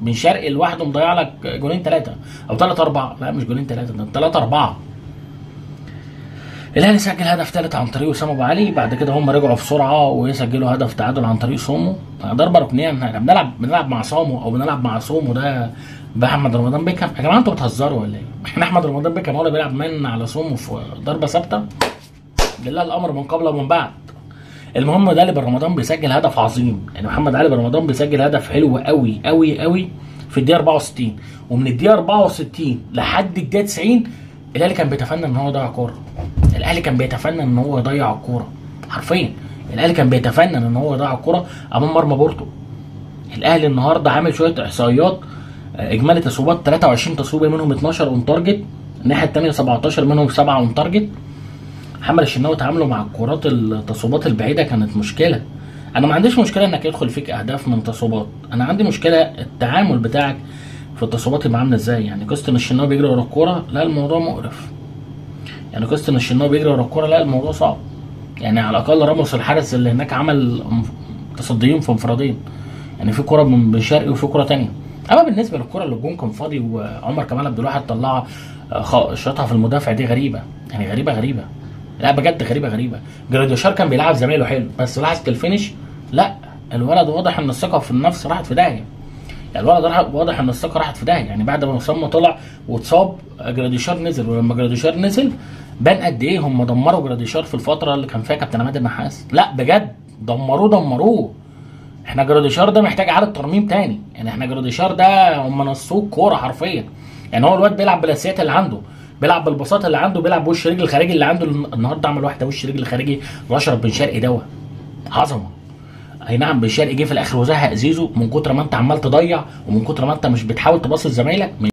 بن شرقي لوحده مضيع لك جولين 3 او 3 4، لا مش جولين 3، ده 3 4. الاهلي سجل هدف ثالث عن طريق اسامة ابو علي، بعد كده هم رجعوا بسرعة وسجلوا هدف تعادل عن طريق سومو، ضربه ركنيه. احنا بنلعب مع سامو او بنلعب مع سومو ده باحمد رمضان بيكهام. يا جماعة انتوا بتهزروا ولا ايه؟ احنا احمد رمضان بيكهام هو اللي بيلعب من على سومو في ضربه ثابتة؟ لله الامر من قبل ومن بعد. المهم ده اللي بن رمضان بيسجل هدف عظيم، يعني محمد علي بن رمضان بيسجل هدف حلو قوي قوي قوي في الدقيقة 64، ومن الدقيقة 64 لحد الدقيقة 90 الاهلي كان بيتفنن ان هو يضيع كورة. الاهلي كان بيتفنن ان هو يضيع الكورة حرفيا، الاهلي كان بيتفنن ان هو يضيع الكورة امام مرمى بورتو. الاهلي النهارده عامل شوية احصائيات، اجمالي تصويبات 23 تصويبه منهم 12 on target، الناحية الثانية 17 منهم 7 on target. محمد الشناوي تعامله مع الكرات التصويبات البعيدة كانت مشكلة. انا ما عنديش مشكلة انك يدخل فيك اهداف من تصويبات، انا عندي مشكلة التعامل بتاعك في التصويبات يبقى عامل ازاي. يعني قصة ان الشناوي بيجري ورا الكورة، لا الموضوع مقرف. يعني قصة ان الشناوي بيجري ورا الكورة، لا الموضوع صعب. يعني على الاقل راموس الحارس اللي هناك عمل تصديين في انفرادين، يعني في كورة من بن شرقي وفي كورة ثانية. اما بالنسبة للكورة اللي الجون كان فاضي وعمر كمال عبد الواحد طلعها شاطها في المدافع، دي غريبة، يعني غريبة غريبة، لا بجد غريبة غريبة. جراديشار كان بيلعب زمايله حلو، بس لحظة ال finish لا، الولد واضح ان الثقة في النفس راحت في داهية. يعني الولد واضح ان الثقة راحت في داهية، يعني بعد ما اسامة طلع واتصاب جراديشار نزل، ولما جراديشار نزل بان قد ايه هم دمروا جراديشار في الفترة اللي كان فيها كابتن عماد النحاس. لا بجد دمروه دمروه. احنا جراديشار ده محتاج اعاده ترميم تاني، يعني احنا جراديشار ده هم نصوه كورة حرفيا. يعني هو الواد بيلعب بالاساسيات اللي عنده، بيلعب بالبساطة اللي عنده، بيلعب بوش رجل الخارجي اللي عنده. النهارده عمل واحدة وش رجل خارجي لاشرف بن شرقي دوت عظمه. اي نعم بن شرقي جه في الاخر وزهق زيزو من كتر ما انت عمال تضيع ومن كتر ما انت مش بتحاول تباصي لزمايلك.